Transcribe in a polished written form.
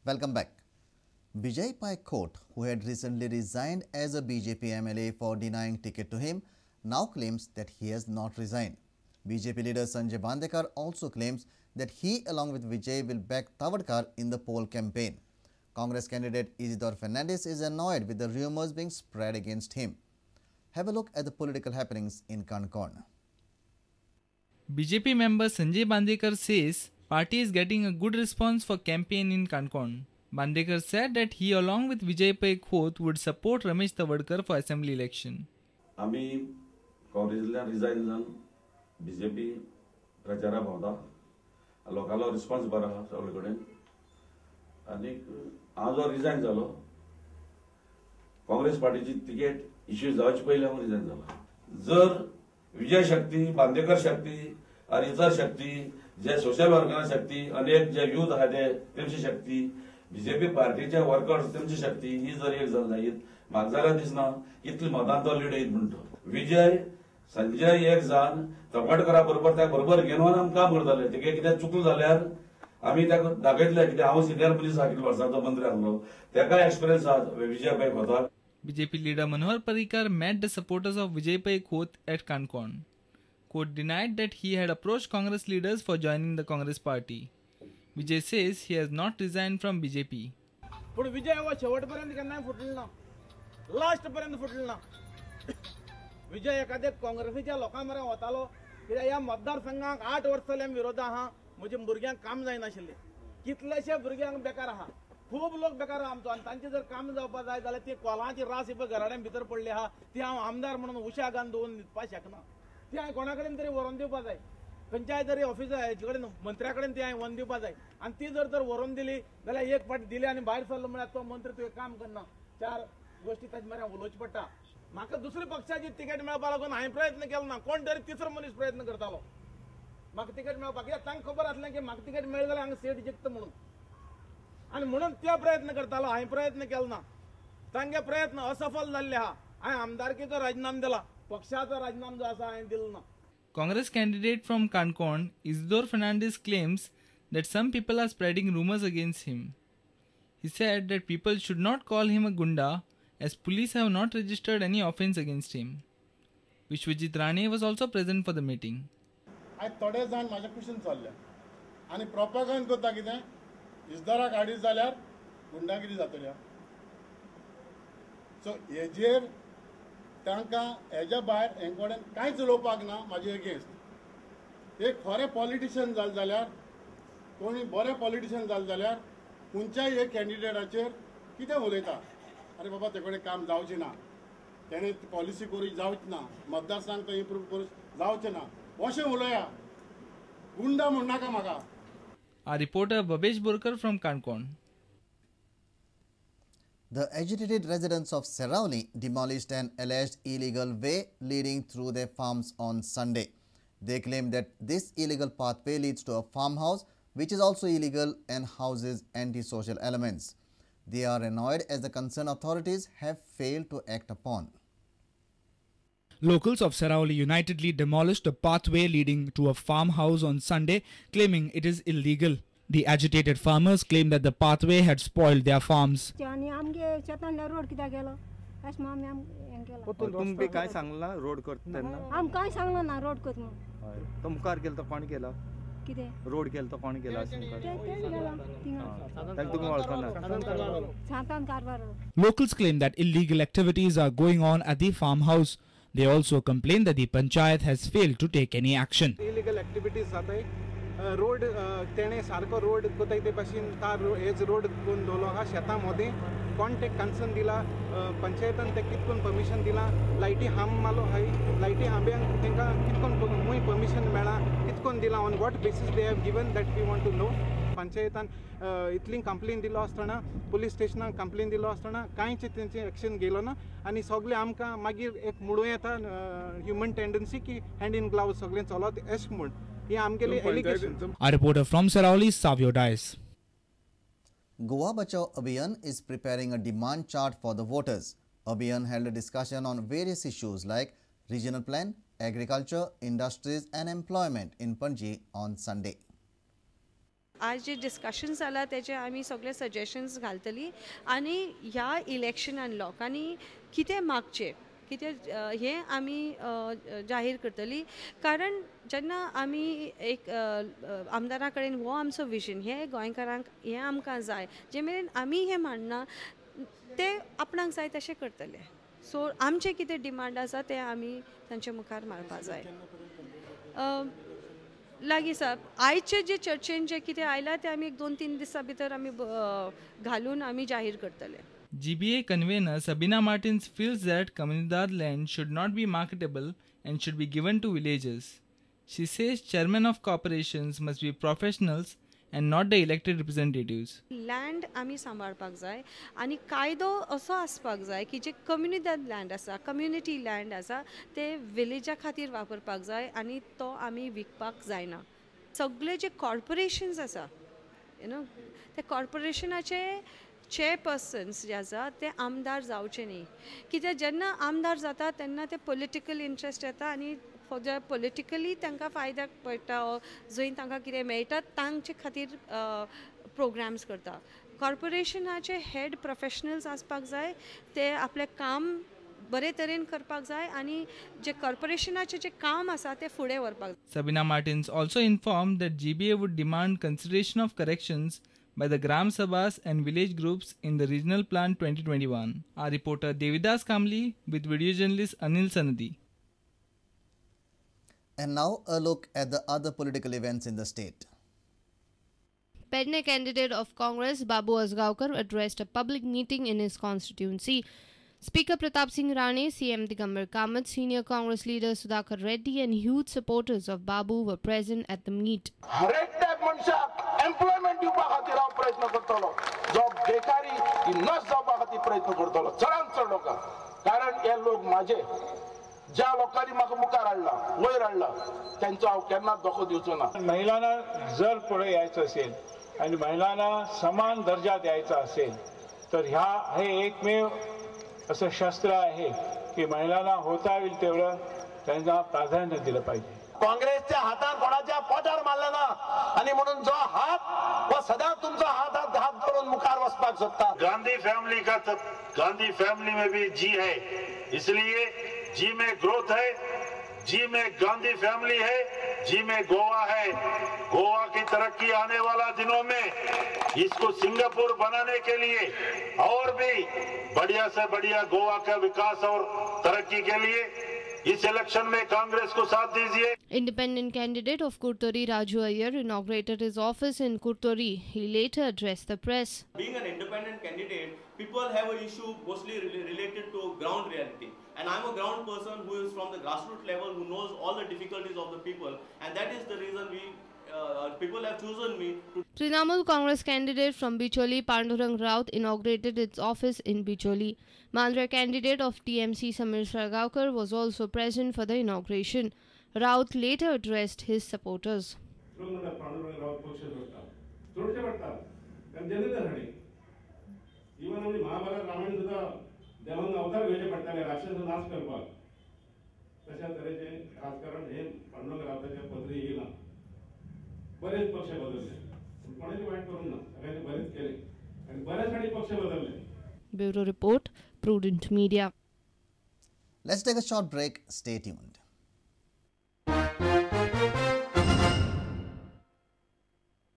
Welcome back. Vijay Pai Khot, who had recently resigned as a BJP MLA for denying ticket to him, now claims that he has not resigned. BJP leader Sanjay Bandekar also claims that he along with Vijay will back Tawadkar in the poll campaign. Congress candidate Isidore Fernandes is annoyed with the rumours being spread against him. Have a look at the political happenings in Canacona. BJP member Sanjay Bandekar says party is getting a good response for campaign in Canacona. Bandekar said that he along with Vijay Pai Khot would support Ramesh Tawadkar for assembly election. आमी काँग्रेसींतल्यान resign जावन BJP प्रचारा भोंवता, लोकांलो response बरो आहा सगळे कडेन. आनीक हांव जो रिजायन जालो काँग्रेस पार्टीची तिकेट इश्यू जावचे पयलीं हांव रिजायन जालो. जर विजय शक्ती, बांदेकर शक्ती आनी इतर शक्ती जे सोशल वर्करा शक्ती अनेक जे यूथ आहा ते तेमची शक्ती, बीजेपी पार्टीचे वर्कर्स तेमची शक्ती ही जर एक जाल जायत म्हाका जाल्यार दिसना इतली मतान तो लीड येयत म्हणटा. विजय संजय एक जावन तवडकरा बरोबर त्या बरोबर घेवन आमी काम करताले. तेगे कितें चुकलो जाल्यार आमी ताका दाखयतले कितें हांव सिनियर पुलीस आहा, कितले वर्सांचो मंत्री आसलो, तेकाय एक्सपिरियन्स आहा Vijay Pai खोताक. BJP leader Manohar Parrikar met the supporters of Vijay Pai Khot at Canacona. Khot denied that he had approached Congress leaders for joining the Congress party. Vijay says he has not resigned from BJP. पूण विजय हो शेवट पर्यंत केन्नाय फुटलो ना, last पर्यंत फुटलो ना. विजय एखाद्या काँग्रेसीच्या लोकां मेरेन वतालो कित्याक ह्या मतदारसंघाक 8 वर्सां जालीं आमी विरोधा आहा. म्हज्या भुरग्यांक काम जायनाशिल्लें, कितलेशे भुरग्यांक बेकार आहा, खूब लोक बेकार आहा आमचो. आनी तांचें जर काम जावपा जाय जाल्यार ती कोलांची रास पळय घराड्यां भितर पडली आहा, ती हांव आमदार म्हणून उशा घालून दवरून न्हिदपाक शकना. ती हांवें कोणा कडेन तरी व्हरोन दिवपा जाय, खंयच्याय तरी ऑफिसर हेचे कडेन मंत्र्या कडेन ती हांवें व्हरून दिवपा जाय. आनी ती जर तर व्हरोन दिली जाल्यार एक फावट दिली आनी भायर सरलो म्हळ्यार तो मंत्री तुवें काम करना, 4 गोश्टी ताजे मेरेन उलोवचें पडटा. म्हाका दुसऱ्या पक्षाची तिकेट मेळपा लागून हांवें प्रयत्न केलो ना, कोण तरी तिसरो मनीस प्रयत्न करतालो म्हाका तिकेट मेळपाक, कित्याक तांकां खबर आसलें की म्हाका तिकेट मेळ्ळें जाल्यार हांगा सीट जिखता म्हणून, आनी म्हणून ते प्रयत्न करतालो. हांवें प्रयत्न केलो ना, तांगे प्रयत्न असफल जाल्ले आहा. हांवें आमदारकीचो राजिनामो दिला, पक्षाचो राजिनामो जो आसा हांवें दिलो ना. Congress candidate from Canacona, Isidore Fernandes, claims that some people are spreading rumours against him. He said that people should not call him a gunda as police have not registered any offence against him. Vishwajit Rane was also present for the meeting. आयज थोडे जाण म्हाज्या कुशीन चल्ले आनी प्रोपागंड करता कितें इजदाराक आडी जाल्यार गुंडागिरी जातली. सो हेजेर तांकां हेज्या भायर हें कडेन कांयच उलोवपाक ना म्हाजे एगेन्स्ट. एक खरें पॉलिटिशियन जालें जाल्यार, कोणी बरें पॉलिटिशियन जालें जाल्यार खंयच्याय एक कॅन्डिडेटाचेर कितें उलयता, अरे बाबा ते कडेन काम जावचें ना, तेणें पॉलिसी करूंक जावचें ना, मतदारसंघ तो इम्प्रूव करूंक जावचें ना, अशें उलया, गुंडा म्हणनाका म्हाका. Our reporter Babesh Borkar from Canacona. The agitated residents of Seraulim demolished an alleged illegal way leading through their farms on Sunday. They claim that this illegal pathway leads to a farmhouse which is also illegal and houses antisocial elements. They are annoyed as the concerned authorities have failed to act upon. Locals of Seraulim unitedly demolished a pathway leading to a farmhouse on Sunday, claiming it is illegal. The agitated farmers claimed that the pathway had spoiled their farms. Locals claim that illegal activities are going on at the farmhouse. They also complain that the panchayat has failed to take any action. Illegal activities जाताय, road तेणे सारको road कोताय ते भाशेन तार has road करून दवरलो आहा शेतां मदें. कोण ते कन्सर्न दिला, पंचायतान ते कितकोन परमिशन दिला, लायटी हांब मालो हाय, लायटी हांब्यांक तांकां कितकोन खूंय परमिशन मेळ्ळां, कितकोन दिलां, on what basis they have given that we want to know. पंचायतान इतली कंप्लेन दिलो आसतना, पुलीस स्टेशनाक कंप्लेन दिलो आसतना कांयच तेंचें एक्शन गेलो ना. आनी सगळें आमकां मागीर एक म्हणूं येता ह्युमन टेंडन्सी की हँड इन ग्लाव सगळें चलत अशें म्हूण ही आमगेली allegation. A reporter from Seraulim, Savio Dias. Goa Bachao Abhiyan is preparing a demand chart for the voters. Abhiyan held a discussion on various issues like regional plan, agriculture, industries and employment in Panaji on Sunday. आज जे discussion जाला तेजे आमी सगळे suggestions घालतली आनी ह्या इलेक्शनान लोकांनी कितें मागचें कितें हें आमी जाहीर करतली. कारण जेन्ना आमी एक आमदारा कडेन हो आमचो विजन हे गोंयकारांक हें आमकां जाय, जे मेरेन आमी हें मांडना ते आपणाक जाय तशें करतले. सो आमचें कितें डिमांड आसा तें आमी तांचे मुखार मारपा जाय. लागीं आसा आयचे जे चर्चेन जे कितें आयलां तें आमी एक 2-3 दिसां भितर आमी घालून आमी जाहीर करतले. GBA convener Sabina Martins feels that Comunidade land should not be marketable and should be given to villagers. She says chairmen of corporations must be professionals and not the elected representatives. Land आमी सांबाळपाक जाय आनी कायदो असो आसपाक जाय की जे comunidade land आसा, कम्युनिटी लँड आसा ते विलेजा खातीर वापरपाक जाय आनी तो आमी विकपाक जायना. सगळे जे कॉर्पोरेशन्स आसा you know ते कॉर्पोरेशनाचे चेअरपर्सन्स जे आसा ते आमदार जावचे न्ही, कित्याक जेन्ना आमदार जाता तेन्ना ते पॉलिटिकल इंट्रस्ट येता आनी पॉलिटिकली तांकां फायद्याक पडटा जंय तांकां कितें मेळटा तांचे खातीर प्रोग्राम्स करता. कॉर्पोरेशनाचे हेड प्रोफेशनल्स आसपाक जाय, ते आपलें काम बरे तरेन करपाक जाय आनी जे कॉर्पोरेशनाचें जें काम आसा तें फुडें व्हरपाक जाय. Sabina Martins also informed that GBA would demand consideration of corrections by the Gram Sabhas and village groups in the Regional Plan 2021. Our reporter Devidas Kamli with video journalist Anil Sanadi. And now a look at the other political events in the state. Pedne candidate of Congress Babu Azgaonkar addressed a public meeting in his constituency. Speaker Pratap Singh Rane, CM Digambar Kamat, senior Congress leader Sudhakar Reddy and huge supporters of Babu were present at the meet. Employment दिवपा खातीर हांव प्रयत्न करतलो, जो बेकारी ही नश जावपा खातीर प्रयत्न करतलो चडान चड लोकांक, कारण हे लोक म्हाजे ज्या लोकांनी म्हाका मुखार हाडला वयर हाडला तेंचो हांव केन्नाच धोको दिवचो ना. महिलांना जर पुढे यायचं असेल आणि महिलांना समान दर्जा द्यायचा असेल तर ह्या हे एकमेव असं शस्त्र आहे की महिलांना होता येईल तेवढं त्यांना प्राधान्य दिलं पाहिजे. काँग्रेसच्या हातान कोणाच्या पोटार मारले ना आणि म्हणून जो हात व सदा तुमचा हात हात धरून मुखार वचपाक सोदता. गांधी फैमिली का गांधी फैमिली में भी जी है, इसलिए जी में ग्रोथ है, जी में गांधी फैमिली है, जी में गोवा है. गोवा की तरक्की आने वाला दिनों में इसको सिंगापुर बनाने के लिए और भी बढ़िया से बढ़िया गोवा का विकास और तरक्की के लिए इस इलेक्शन में कांग्रेस को साथ दीजिए. Independent candidate of Kurtori Raju Iyer inaugurated his office in Kurtori. He later addressed the press. Being an independent candidate, people have an issue mostly related to ground reality. And I'm a ground person who is from the grassroots level, who knows all the difficulties of the people, and that is the reason we people have chosen me. Trinamool Congress candidate from Bicholi, Pandurang Raut, inaugurated its office in Bicholi. Mandra candidate of TMC Samir Sargaonkar was also present for the inauguration. Raut later addressed his supporters. बरेच पक्ष बदलले, कोणाचे white करून ना, सगळ्यांनी बरेच केले आणि बऱ्याचसाठी पक्ष बदलले. Bureau report, Prudent Media. Let's take a short break. Stay tuned.